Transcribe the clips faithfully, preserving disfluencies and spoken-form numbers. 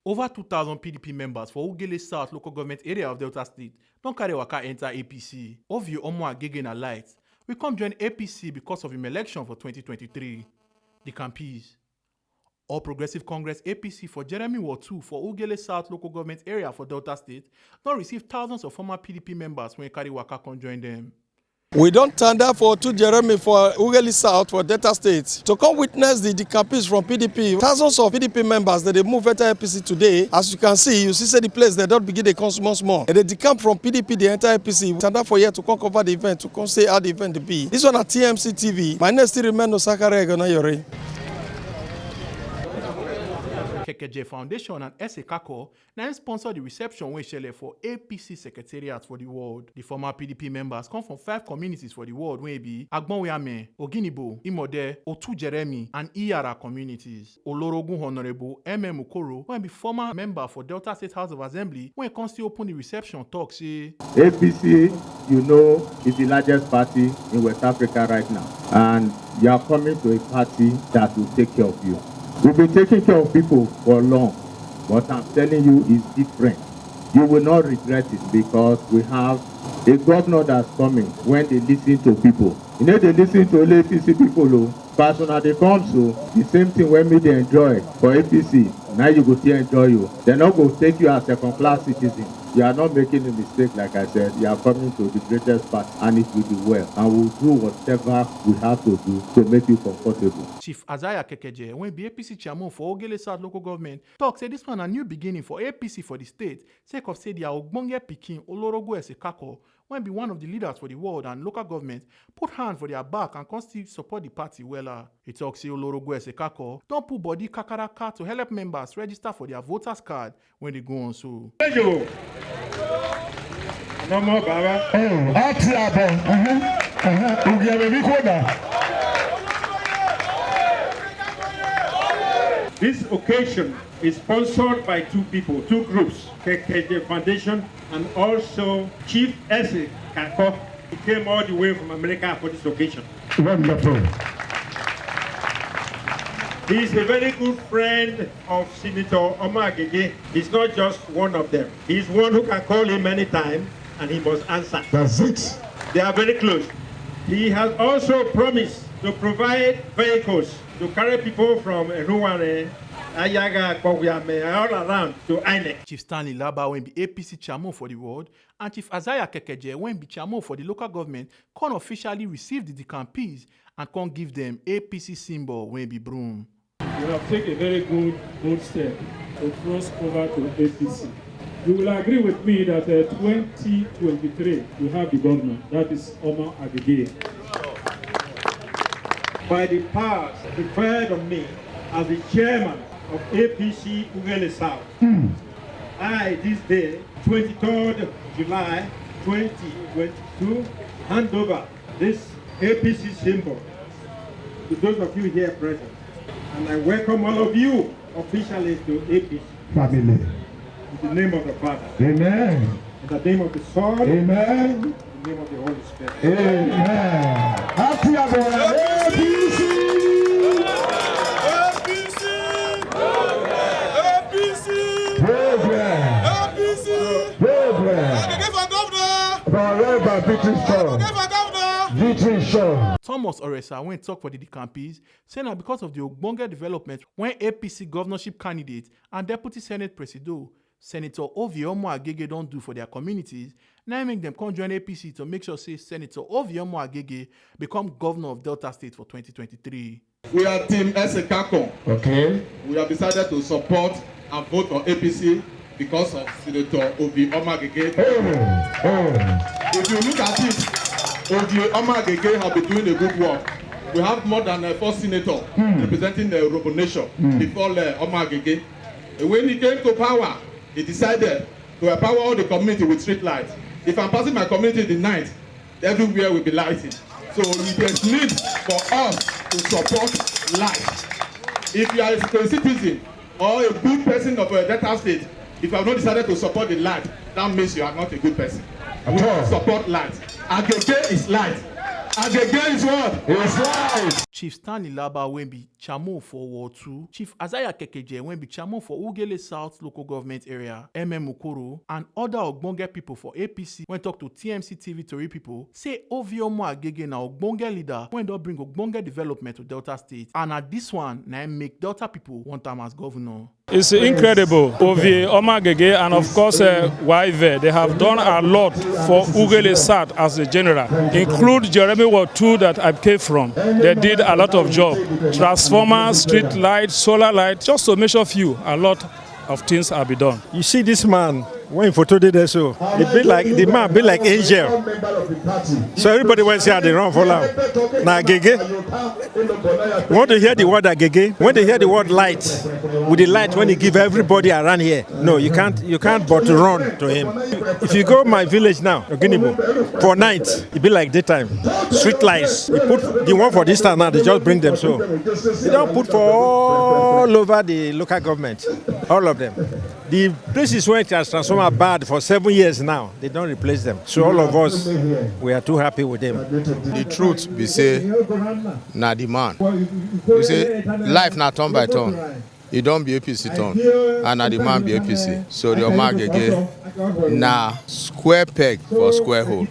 Over two thousand P D P members for Ughelli South local government area of Delta State don carry waka enter A P C. Ovie Omo Agege na light. We come join A P C because of im election for twenty twenty-three. The Kampiz. All Progressive Congress, A P C, for Jeremi Ward two for Ughelli South local government area for Delta State don receive thousands of former P D P members wey carry waka come join dem. We don tanda for Otu Jeremi for Ughelli South for Delta State to come witness the decampers from P D P. Thousands of P D P members dey dey move enter A P C today. As you can see, you see say the place dem don begin dey come small small. Dem dey decamp from P D P dey enter A P C. We tanda for here to come cover the event, to come see how the event dey be. This one na T M C T V. My name still remain Osakare Egonayori. Kekeje Foundation and Ese Kako na im sponsor the reception wey shele for A P C secretariat for the world. The former P D P members come from five communities for the world wey be Agbonweame, Oginibo, Imode, Otu Jeremi and Iyara communities. Olorogun Honorable M M Okoro, wey be former member for Delta State House of Assembly, wey come still open the reception, talk say, A P C, you know, is the largest party in West Africa right now, and you are coming to a party that will take care of you. We've been taking care of people for long, but I'm telling you, it's different. You will not regret it because we have a governor that's coming when they listen to people. You know, they listen to only A P C people, oh. But as una dey come so, the same thing wey me dey enjoy for A P C, na you go still enjoy you. Dem no go take you as second class citizen. You are not making a mistake, like I said. You are coming to the greatest party, and it will be well. And we will do whatever we have to do to make you comfortable. Chief Isaiah Kekeje, wey be A P C chairman for Ughelli South local government, talk say this one na new beginning for A P C for the state, sake of say their ogbonge pikin, Olorogun Ese Kako, wey be one of the leaders for the world and local government, put hand for their back and come still support the party wella. He talk say Olorogun Ese Kako don put body kakaraka to help members register for their voters card wey dey go on so. Ejo. Nomo baba. Oh, ati abo. Uh-huh. Uh-huh. Ugebe mi koda. This occasion is sponsored by two people, two groups, Kekeje Foundation and also Chief Ese Kako. He came all the way from America for this occasion. Wonderful. He is a very good friend of Senator Omo Agege. He's not just one of them. He's one who can call him anytime and he must answer. That's it. They are very close. He has also promised to provide vehicles to carry people from Enuware, Ayaga, Kpogwiame, all around to INEC. Chief Stanley Laba, wey be A P C chairman for the world, and Chief Isaiah Kekeje, wey be chairman for the local government, come officially receive the decampees and come give them A P C symbol wey be broom. You have taken a very good, good step to cross over to A P C. You will agree with me that, uh, twenty twenty-three, we have the governor, that is Omo Agege. By the powers conferred on me as the chairman of A P C Ughelli South, I, this day, twenty-third July twenty twenty-two, hand over this A P C symbol to those of you here present. And I welcome all of you officially to A P C. Family. In the name of the Father. Amen. In the name of the Son. Amen. In the name of the Holy Spirit. Amen. Happy A P C! A P C! A P C! Progress! A P C! Progress! Agege for governor! Forever victory sure! Agege for governor! Victory sure! Thomas Oresa, wey talk for the decampees, say na because of the ogbonge development wey A P C governorship candidate and deputy senate presido, Senator Ovie Omo Agege, don do for their communities, na im make dem come join A P C to make sure say Senator Ovie Omo Agege become governor of Delta State for twenty twenty-three. We are Team Ese Kako. Okay. We have decided to support and vote for A P C because of Senator Ovie Omo Agege. Oh, oh. If you look at it, Ovie Omo Agege have been doing a good work. We have more than, uh, four senators representing the Urhobo Nation before, uh, Omo Agege. When he came to power, he decided to empower all the community with street lights. If I'm passing my community in the night, everywhere will be lighted. So there's need for us to support light. If you are a citizen or a good person of a Delta State, if you have not decided to support the light, that means you are not a good person. We support light. Agege is light. Agege is what? It's light. Chief Stanley Laba wey be Chamo for Ward two, Chief Azaya Kekeje wey be Chamo for Ugele South Local Government Area, M M Okoro, and other ogbonge people for A P C wey talk to T M C T V tori people say Ovie Omo Agege na ogbonge leader wey don bring ogbonge development to Delta State, and na this one na im make Delta people want am as governor. It's incredible. Ovie Omo Agege and of course uh, Waive, they have done a lot for Ugele South as a general, include Jeremy Ward two that I came from. They did a lot of job. Transformer, street light, solar light, just to mention few, a lot of things have been done. You see this man, when photo did there so, it be like the man be like angel. So everybody went here, they run for now. Now Gege, want to hear the word Agege? When they hear the word light, with the light when he give everybody around here, no, you can't, you can't but run to him. If you go my village now, Oginibo, for night, it be like daytime. Street lights, he put the one for this town now, they just bring them so. They don't put for all over the local government, all of them. The places where it has transformer bad for seven years now, they don't replace them. So all of us, we are too happy with them. The truth be say, na the man. You say life na turn by turn. E don be A P C turn, and na the man be A P C. So the Omagege na square peg for square hole.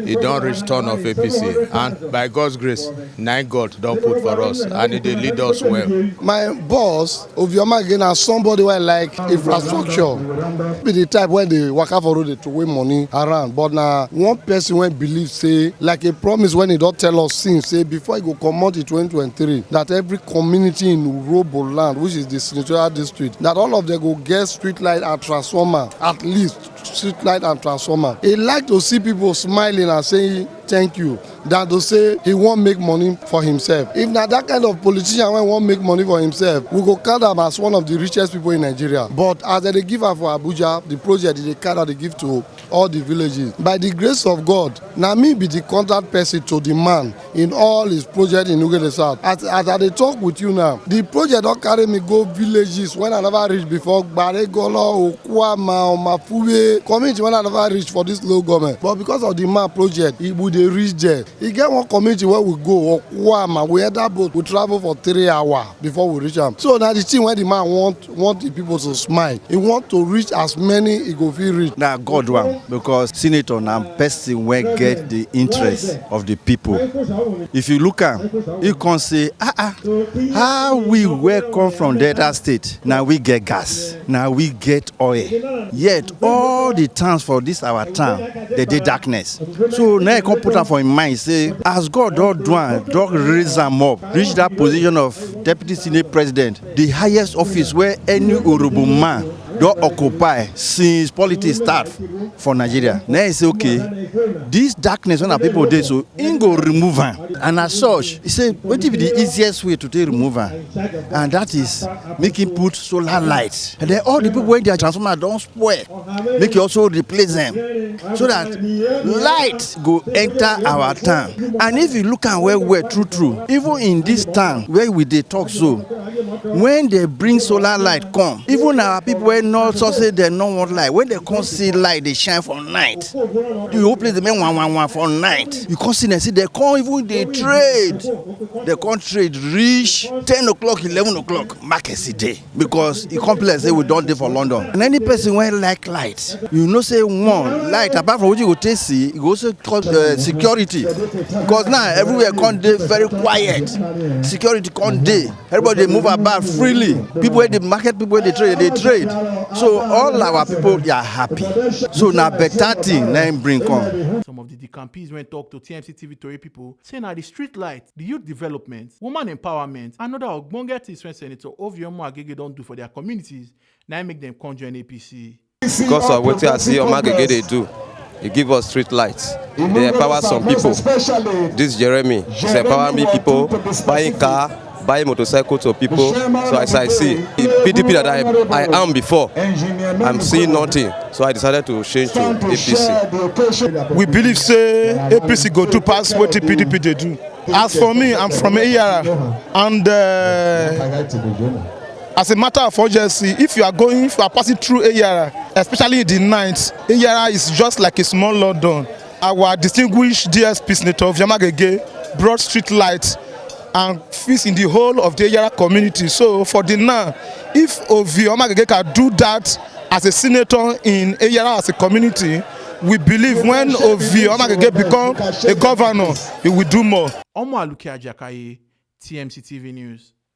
E don reach turn of A P C, and by God's grace, na im God don put for us, and e dey lead us well. My boss, Ovioma again, na somebody wey like infrastructure. Be the type wey dey waka for road dey throway money around, but na one person wey believe say, like a promise wey he don tell us since, say before he go comot in twenty twenty-three, that every community in Urhobo land, which is the senatorial district, that all of them go get street light and transformer, at least street light and transformer. He like to see people smiling and saying thank you than to say he wan make money for himself. If na that kind of politician wey wan make money for himself, we go count am as one of the richest people in Nigeria. But as dem dey give am for Abuja, the project dey count am dey give to all the villages. By the grace of God, na me be the contact person to the man in all his project in Ugele South. As, as I dey talk with you now, the project don carry me go villages when I never reach before. Gbaregolo, Okuama, Omafuwe, community when I never reach for this local government. But because of the man project, e, we dey reach there. E get one community where we go, Okuama, we enter boat, we travel for three hours before we reach am. So na the thing wey the man want, want the people to smile. He want to reach as many he go fit reach. Na God one, because senator na person wey get the interest of the people. If you look am, you can say, ah ah, how we wey come from Delta State, na we get gas, na we get oil. Yet all the towns for this our town, they dey darkness. So now I come put am for im mind say, as God don do am, don raise am up, reach that position of deputy senate president, the highest office where any Urhobo man don occupy since politics start for Nigeria. Now he say, okay, this darkness wey our people dey so, im go remove am. And as such, he say, wetin be the easiest way to take remove am? And that is make him put solar light. And then all the people wey their transformer don spoil, make you also replace them so that light go enter our town. And if you look am well well, true true, even in this town where we dey talk so, when they bring solar light come, even our people wey no so say dem no want light, when they come see light dey shine for night, the whole place dey make one one one for night. You come see dem say they come even dey trade, they come trade reach ten o'clock, eleven o'clock, market still dey, because e come be like say we don dey for London. And any person wey like light, you know say one light, apart from wetin you go take see, e go also cause uh, security, because now everywhere come dey very quiet. Security come dey, everybody dey move about freely. People wey dey market, people wey dey trade, dey trade. So all our people, they are happy. So na better thing na im bring come. Some of the Dikampees wey talk to T M C T V tori people say na the street light, the youth development, woman empowerment, and other ogbonge things wey Senator Ovie Omo Agege don do for their communities na im make dem come join A P C. Because of wetin I see Omagege dey do, e give us street light, e dey empower some people. This Jeremy is empowering people, buying car, buying motorcycle to people. So as I see, the P D P that I, I am before, I'm seeing nothing. So I decided to change to A P C. We believe say A P C go do pass wetin P D P dey do. As for me, I'm from Iyara, and uh, as a matter of urgency, if you are going, if you are passing through Iyara, especially in the night, Iyara is just like a small London. Our distinguished D S P Senator Ovie Omo Agege brought street light and fix in the whole of the Eyara community. So for the now, if Ovie Omagege can do that as a senator in Eyara as a community, we believe when Ovie Omagege become a governor, he will do more. Omo Aluke Ajakaye, T M C T V News.